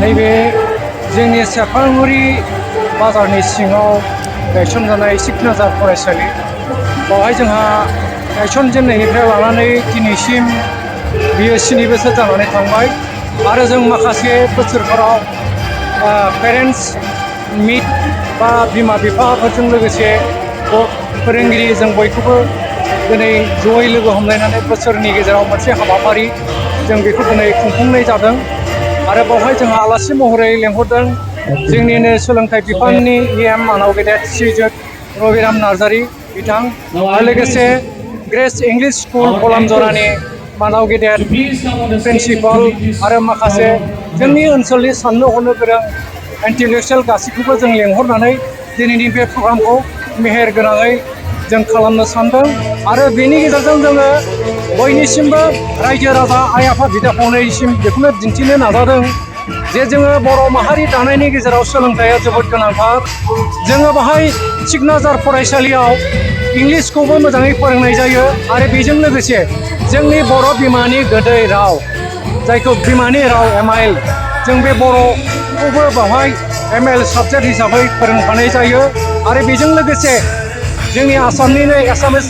नैबे जोंनि सेरफांगुरि बाजारनि सिङाव गायसनजानाय सिखनाजार फरायसालि बावहाय जोंहा गायसनजेननायनिफ्राय लानानै दिनैसिम बियो 7 बोसोर जानानै थांबाय आरो जों माखासे बोसोरफोराव पेरेन्ट्स मिट बा बिमा बिफाफोरजों लोगोसे फोरोंगिरि जों बयखौबो दिनै जयै लोगो हमलायनानै बोसोरनि गेजेराव मोनसे हाबाफारि जों बेखौ दिनै खुंफुंनाय जादों आरो बावहाय जोंहा आलासि महरै लेंहरदों जोंनिनो सोलोंथाइ बिफाननि EM मानाव गेदेर श्रीजुत रबिराम नार्जारी बिथां आरो लोगोसे ग्रेस इंलिश स्कुल बलामजरानि मानाव गेदेर प्रिन्सिपाल आरो माखासे जोंनि ओनसोलनि साननो हनो गोरों इन्टेलेक्चुवेल गासैखौबो जों लेंहरनानै दिनैनि बे प्रग्रामखौ मेहेर गोनाङै जों खालामनो सानदों आरो बेनि गेजेरजों जोङो बयनिसिमबो रायजो राजा आइ आफा बिदा फंबायनिसिम बेखौनो दिन्थिनो नाजादों जे जोङो बर' माहारि दानायनि गेजेराव सोलोंथाइया जोबोद गोनांथार जोङो बाहाय सिखनाजार फरायसालियाव इंलिसखौबो मोजाङै फोरोंनाय जायो आरो बेजों लोगोसे जोंनि बर' बिमानि गोदै राव जायखौ बिमानि राव MIL जों बे बर'खौबो बावहाय MIL साबजेक्ट हिसाबै फोरोंफानाय जायो आरो बेजों लोगोसे जोंनि आसामनिनो एसामिस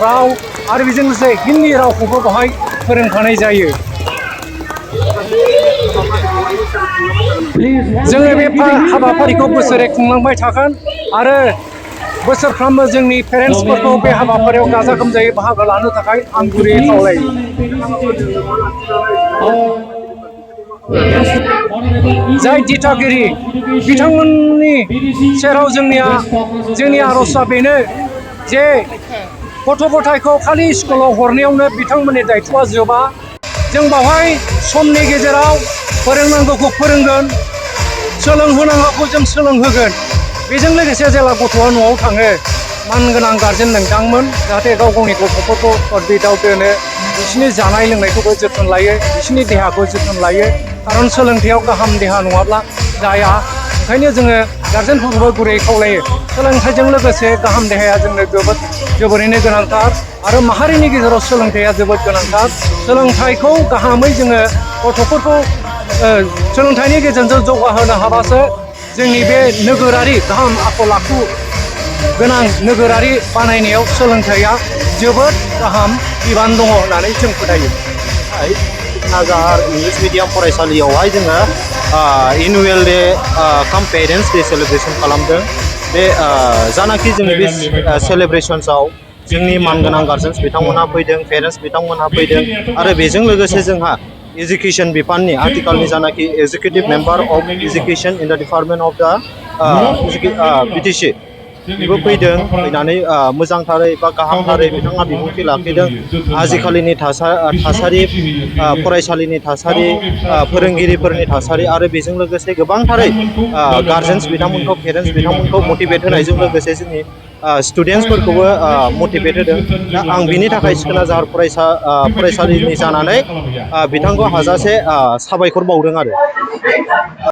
राव आरो बेजों लोगोसे हिन्दी रावखौबो बावहाय फोरोंफानाय जायो जोङो बे हाबाफारिखौ बोसोरै खुंलांबाय थागोन आरो बोसोरफ्रोमबो जोंनि पेरेन्ट्सफोरखौ बे हाबाफारियाव गाजा गोमजायै बाहागो लानो थाखाय आं गुरैयै खावलायो जाय दिथागिरि बिथांमोननि सेराव जोंनि आर'जआ बेनो जे गथ' गथायखौ खालि स्कुलाव हरनायावनो बिथांमोननि दायथ'आ जोबा जों बावहाय समनि गेजेराव फोरोंनांगौखौ फोरोंगोन सोलोंहोनांगौखौ जों सोलोंहोगोन बेजों लोगोसे जेला गथ'आ न'आव थाङो मानगोनां गारजेन नोंथांमोन जाहाथे गाव गावनि गथ'फोरखौ परबिटाव दोनो बिसोरनि जानाय लोंनायखौबो जोथोन लायो बिसोरनि देहाखौ जोथोन लायो खारन सोलोंथायाव गाहाम देहा नङाब्ला जाया ओंखायनो जोङो गारजेनफोरखौबो गुरै खावलायो सोलोंथाइजों लोगोसे गाहाम देहाया जोंनो जोबोरैनो गोनांथार आरो माहारिनि गेजेराव सोलोंथाइया जोबोद गोनांथार सोलोंथाइखौ गाहामै जोङो गथ'फोरखौ सोलोंथाइनि गेजेरजों जौगाहोनो हाबासो जोंनि बे नोगोरारि गाहाम आखल आखु गोनां नोगोरारि बानायनायाव सोलोंथाइया जोबोद गाहाम बिबान दङ होननानै जों फोथायो। सिखनाजार इंलिश मिडियाम फरायसालियावहाय जोङो एनुवेल डे काम पेरेन्ट्स डे सेलिब्रेसन खालामदों बे जानाखि जोंनि बे सेलिब्रेसन्सआव जोंनि मानगोनां गार्जेन्स बिथांमोनहा फैदों पेरेन्ट्स बिथांमोनहा फैदों आरो बेजों लोगोसे जोंहा एजुकेशन बिफाननि आथिखालनि जानाखि executive member of education in the department of द BTC बेबो फैदों फैनानै मोजांथारै बा गाहामथारै बिथाङा बिबुंथि लाखिदों आजिखालिनि थासारि फरायसालिनि थासारि फोरोंगिरिफोरनि थासारि आरो बेजों लोगोसे गोबांथारै गार्जेन्स बिथांमोनखौ पेरेन्ट्स बिथांमोनखौ मटिभेट होनायजों लोगोसे जोंनि स्टुडेन्टसफोरखौबो मटिभेट होदों दा आं बिनि थाखाय सिखनाजार फरायसालिनि जानानै बिथांखौ हाजासे साबायखर बावदों आरो